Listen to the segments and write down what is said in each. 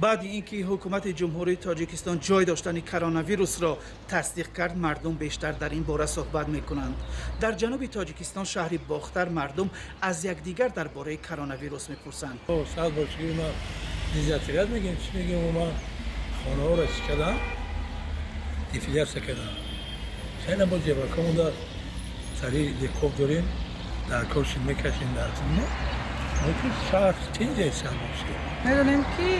Баъди ин ки ҳукумати Ҷумҳурии Тоҷикистон ҷой доштани коронавирусро тасдиқ кард, мардум бештар дар ин бора суҳбат мекунанд. Дар ҷануби Тоҷикистон, шаҳри Бохтар, мардум аз якдигар дар бораи коронавирус мепурсанд. Сад бор шукр, ма дезинфексия мегем, чӣ мегем, ма хонаҳоро чӣ кардам, дезинфексия кардам. Хеле бо ҷебака монда, сари лекоб дорем, дар кор шид мекашем, дар шаҳр тинҷе, сад бор шукр. Медонем, ки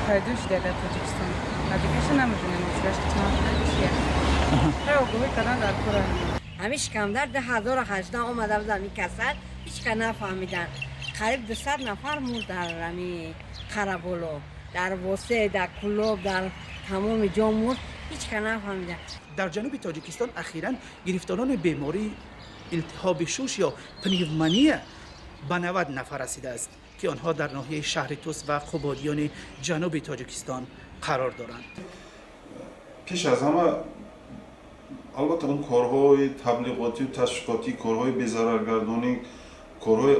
пайдо шуда дар Тоҷикистон, а дигаша намедонем, чия. Огоҳӣ кардан дар кора. Ҳамин шикамдар 2018 омада буд, ҳамин касал ҳеч ка нафаҳмидан. Қариб 200 нафар мурд дар ҳами Қараболо, дар Восе, дар Кулоб, дар тамоми ҷо мурд, ҳеч ка нафаҳмидан. Дар ҷануби Тоҷикистон ахиран гирифторони бемории илтиҳоби шуш ё пневмония ба 90 нафар расидааст, ки онҳо дар ноҳияи шаҳри Тус ва Қубодиёни ҷануби Тоҷикистон қарор доранд. Пеш аз ҳама, албатта, он корҳои таблиғотию ташвиқотӣ, корҳои безараргардонӣ, корҳои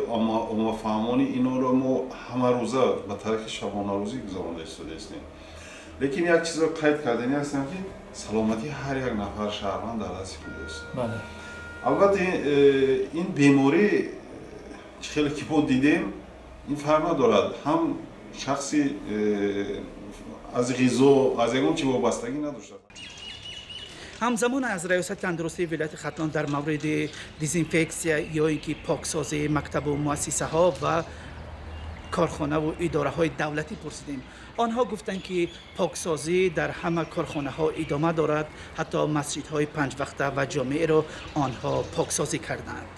оммафаҳмонӣ, инҳоро мо ҳамарӯза ба тариқи шабонарӯзӣ гузаронда истодаистем. Лекин як чизро қайд кардани ҳастам, ки саломатии ҳар як нафар шаҳрванд дар дасти худост. Албатта, ин беморӣ, чӣ хеле ки мо дидем, ин фарқ надорад, ҳам шахси аз ғизо, аз ягон чи вобастагӣ надошта. Ҳамзамон аз Раёсати тандурустии вилояти Хатлон дар мавриди дезинфексия ё ин ки поксозии мактабу муассисаҳо ва корхонаву идораҳои давлатӣ пурсидем. Онҳо гуфтанд, ки поксозӣ дар ҳама корхонаҳо идома дорад, ҳатто масҷидҳои панҷвақта ва ҷомеаро онҳо поксозӣ карданд.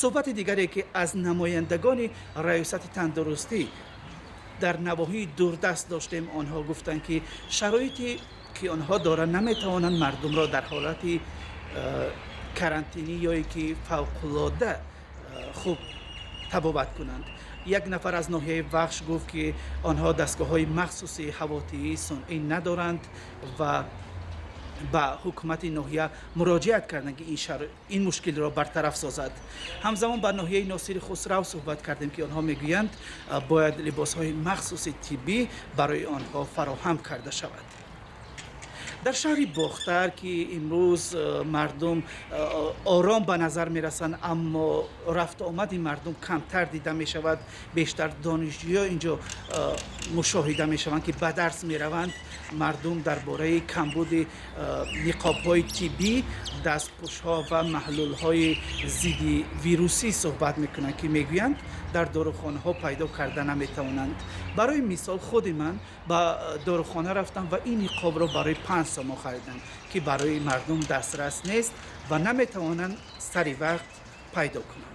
Суҳбати дигаре, ки аз намояндагони Раёсати тандурустӣ дар навоҳии дурдаст доштем, онҳо гуфтанд, ки шароите ки онҳо доранд, наметавонанд мардумро дар ҳолати карантинӣ ё ин ки фавқулода хуб табобат кунанд. Як нафар аз ноҳияи Вахш гуфт, ки онҳо дастгоҳҳои махсуси ҳавотии сунъӣ надоранд ва ба ҳукумати ноҳия муроҷиат карданд, ки ин мушкилро бартараф созад. Ҳамзамон ба ноҳияи Носири Хусрав суҳбат кардем, ки онҳо мегӯянд, бояд либосҳои махсуси тиббӣ барои онҳо фароҳам карда шавад. Дар шаҳри Бохтар, ки имрӯз мардум ором ба назар мерасанд, аммо рафту омади мардум камтар дида мешавад, бештар донишҷӯё инҷо мушоҳида мешаванд, ки ба дарс мераванд. Мардум дар бораи камбуди ниқобҳои тиббӣ, дастпӯшҳо ва маҳлулҳои зидди вирусӣ суҳбат мекунанд, ки мегӯянд, дар дорухонаҳо пайдо карда наметавонанд. Барои мисол, худи ман ба дорухона рафтам ва ин ниқобро барои 5 сомон харидам, ки барои мардум дастрас нест ва наметавонанд сари вақт пайдо кунанд.